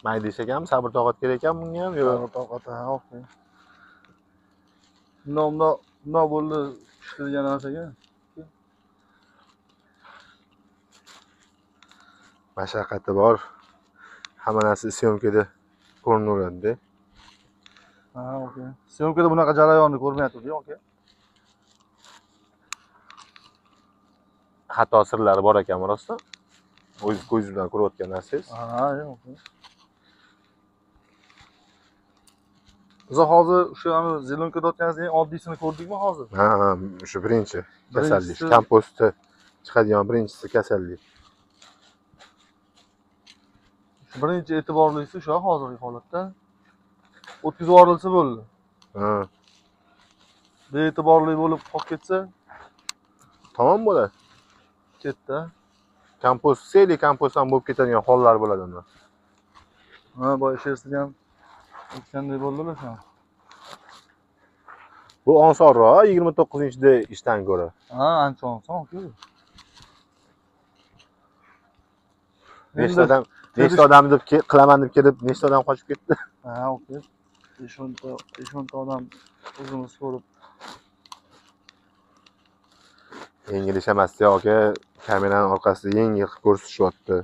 Mayda ish ekanmi, sabr toqat kerak ekan bunga ham yo? Sabr toqat, ha, okey. Bundoq bundoq bundoq bo'ldi pishdi degan narsaga. Mashaqqati bor. Hamma narsa съёмка da ko'rinaveradi-da. Ha, okey. Съёмка da bunaqa jarayonni ko'rmayotgandik, okey. Xato sirlari bor ekanmi rostdan? O'zingiz ko'zingiz bilan ko'rayotgan narsangiz. Ha, yo'q. Biz hozir o'sha ani зелёнка da otganimizning eng oddiysini ko'rdikmi hozir? Ha, o'sha birinchi kasallik, Birinchisi- kompostda chiqadigan birinchisi kasallik. Shu birinchi e'tiborlisi o'sha hozirgi holatda. O'tkazib yuborilsa bo'ldi. Ha, Bee'tiborli bo'lib qolib ketsa, tamom bo'ladi. ketdi. Kompost, seli kompost ham bo'lib ketadigan hollar bo'ladi unda. Ha, boya shersiga ham o'tgandek bo'ldilar shu. Bu osonroq 29-da ishdan ko'ra. Ha, ancha oson, aka. Nechta odam, nechta odam deb qilaman deb kelib, nechta odam qochib ketdi. Ha, okey. 5-10 ta, 5-10 ta odam o'zimiz ko'rib. Yengil ish emas, aka, kamerani orqasida yengil qilib ko'rsatishyapti.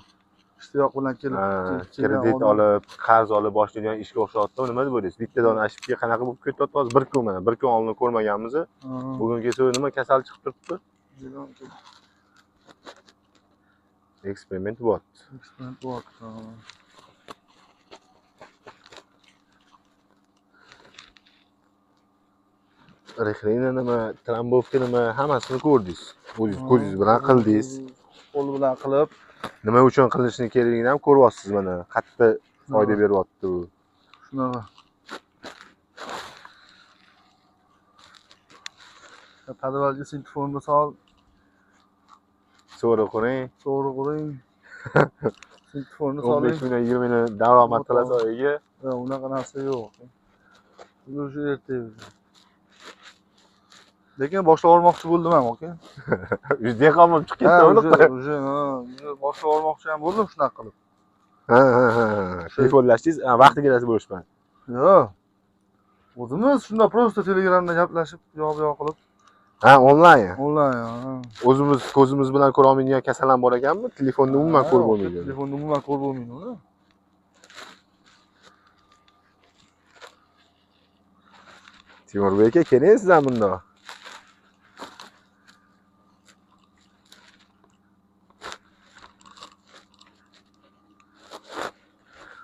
Ishtiyoq bilan kelib Ha, kelgan kredit odam- olib, qarz olib boshlaydigan ishga o'xshayapti. Nima deb o'ylaysiz? Bitta dona ошибка qanaqa bo'lib ketyapti hozir? Bir kun mana, bir kun oldin ko'rmaganmiz. Ha, Bugun kelsa nima kasal chiqib turibdi? зелёнка Eksperiment bo'lyapti. Eksperiment bo'lyapti. Ha. Рыхление nima, трамбовка nima, hammasini ko'rdingiz. O'zingiz ko'zingiz bilan qildingiz. Qo'l bilan qilib. Nima uchun qilishni kerakligini ham ko'ryapsiz mana. Qayerda foyda beryapti bu. Shunaqa. Подвал ga sintofonni sol, So'ri quring. To'g'ri quring. Sintofonni soling. 15 million, 20 million daromad qilasiz oyiga. Yo'q, unaqa narsa yo'q. Buni уже erta. Lekin boshlab olmoqchi bo'ldim ham, aka. Dehqon bo'lib chiqib Ha, ketdi уже, o'liq. Уже, ha, уже boshlab olmoqchi ham bo'ldim shunaqa qilib. Ha. Telefonlashdingiz, ha, vaqti kelasi bo'lishmadi. Yo'q. O'zimiz shunda просто Telegramda gaplashib, yo bu yoq qilib, Ha, onlayn. Onlayn, ha. O'zimiz ko'zimiz bilan ko'ra olmaydigan kasal ham bor ekanmi? Telefonda umuman Ha, ko'rib bo'lmaydi. Telefonda umuman ko'rib bo'lmaydi uni. Timurbek aka, keling siz ham bundoq.